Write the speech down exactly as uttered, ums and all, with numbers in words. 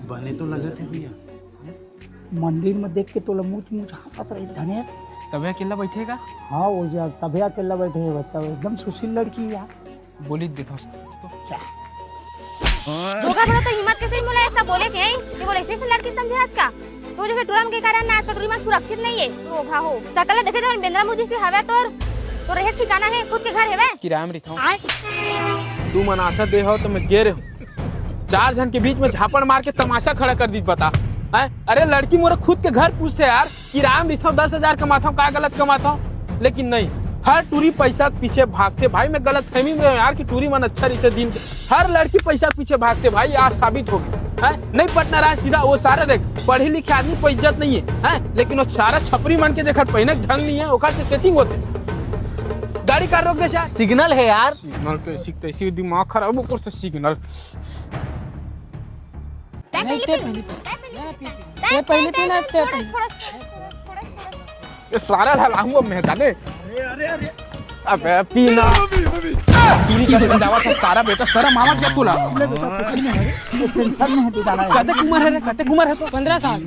बने तो लगत हे भैया। मंदिर में देख के तोला मुच मुच हंसत रही धनेश। तभे अकेला बैठे हे का? हाँ, वो जा तभे अकेला बैठे हे बच्चा, एकदम सुशील लड़की हे यार। बोली देता हूँ। धोखा भरा तो हिम्मत कैसे मोला ऐसा बोले के, कि बोले ऐसे ऐसे लड़की समझे आज का? तो जैसे टूरा मन के कारण ना आज का टूरी मन सुरक्षित नहीं है। धोखा हो। सकल देखे तो बेंदरा मुझे से हवे तोर, तो रहे ठिकाना है, खुद के घर हेवे। किराया में रहिथौं। तुमन आशा दे हो तो मैं गे रहे हूँ। चार झन के बीच में झापड़ मार के तमाशा खड़ा कर दी, बता। हैं? अरे लड़की मोर खुद के घर पूछथे यार, किराया में रहिथौं, दस हजार कमाथौं, का गलत कमाथौं? लेकिन नहीं, हर टूरी पैसा के पीछे भागथे भाई। मैं गलत फहमी में रहेंव यार कि टूरी मन अच्छा रहिथे दिन के। हर लड़की पैसा के पीछे भागथे भाई, आज साबित हो गे। हैं? नहीं पटना रहे सीधा, वो सारा देख, पढ़े लिखे आदमी को इज्जत नहीं है, हैं? लेकिन वो सारा छपरी मन के जेकर पहने के ढंग नहीं है, ओकर से सेटिंग होथे। गाड़ी का रोक दे सार। सिग्नल है यार। सिग्नल के सीखते इसी दिमाग खराब, ऊपर से सिग्नल। तैं नहीं, पहले तैं पी। पहले पी। तैं पहले पी। तैं पहले पीना, तैं पहले। थोड़ा, थोड़ा, थोड़ा, थोड़ा। ये सारा ढलाऊंगा मैं, जाने। अबे पीना। पीने के बजावा तो सारा बेटा शर्म आवत क्या तोला? टेंशन में है, तू जाना है। कतेक उम्र है रे? कतेक उम्र है तो? पन्द्रह साल।